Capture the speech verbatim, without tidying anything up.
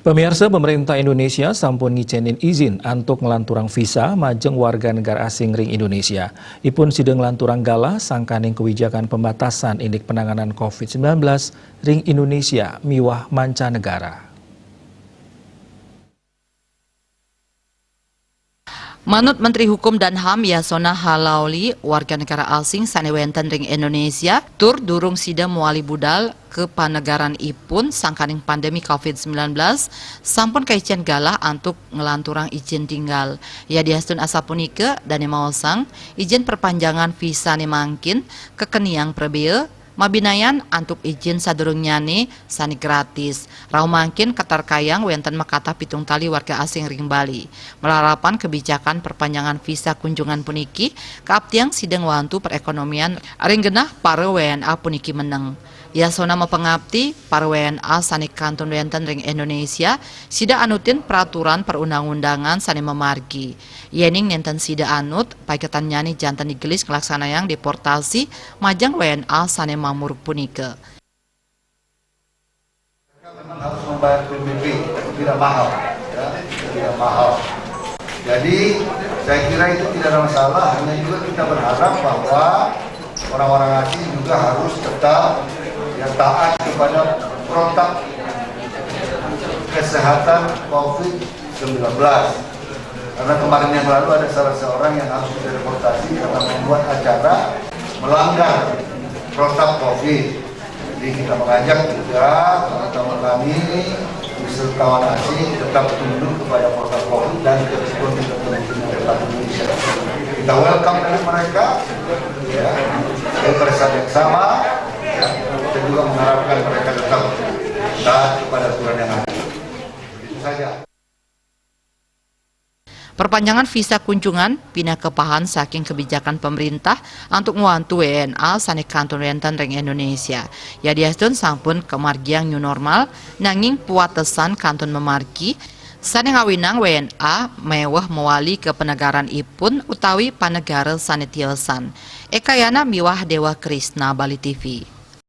Pemirsa, pemerintah Indonesia sampun ngicénin izin antuk nglanturang visa majeng warga negara asing ring Indonesia. Ipun sida nglanturang galah sangkaning kebijakan pembatasan indik penanganan covid sembilan belas ring Indonesia miwah mancanegara. Manut Menteri Hukum dan ham Yasona Halauli, warga negara asing sané wénten ring Indonesia tur durung sida mawali budal ka panegaran ipun sangkaning pandemi covid sembilan belas sampun kaicén galah antuk nglanturang ijin tinggal. Yadiastun asapunika, dané maosang, ijin perpanjangan visané mangkin kakeniang prabéa, mabinayan antuk ijin sadurungnyané sané gratis. Rauh mangkin katarkayang wénten makatah pitung tali warga asing ring Bali. Malarapan kebijakan perpanjangan visa kunjungan puniki kaaptiang sida ngwantu perekonomian ring genah para W N A puniki meneng. Yasona mapangapti, para W N A sané kantun wénten ring Indonesia, sida anutin peraturan perundang-undangan sané mamargi. Yéning nénten sida anut, paiketannyane janten digelis nglaksanayang deportasi majeng W N A sane mamurub punika. Memang harus membayar P B B, tidak mahal, ya, tidak mahal. Jadi saya kira itu tidak ada masalah, hanya juga kita berharap bahwa orang-orang asing juga harus tetap, ya, taat kepada protap kesehatan covid sembilan belas. Karena kemarin yang lalu ada salah seorang yang harus kita deportasi karena membuat acara melanggar protap covid. Jadi kita mengajak juga teman-teman kami, wisatawan asing, tetap tunduk kepada protap covid dan ketentuan yang tertentu dari Indonesia. Kita welcome dari mereka, ya, tapi pada saat yang sama, ya, kita juga mengharapkan mereka tetap taat kepada aturan yang ada. Itu saja. Perpanjangan visa kunjungan pinaka pahan saking kebijakan pemerintah antuk ngwantu W N A sane kantun wenten ring Indonesia. Yadiastun sampun kamargiang new normal, nanging puatesan kantun mamargi, sane ngawinang W N A meweh mawali ka panegaran ipun utawi panegara sane tiosan. Ekayana miwah Dewa Krisna, Bali T V.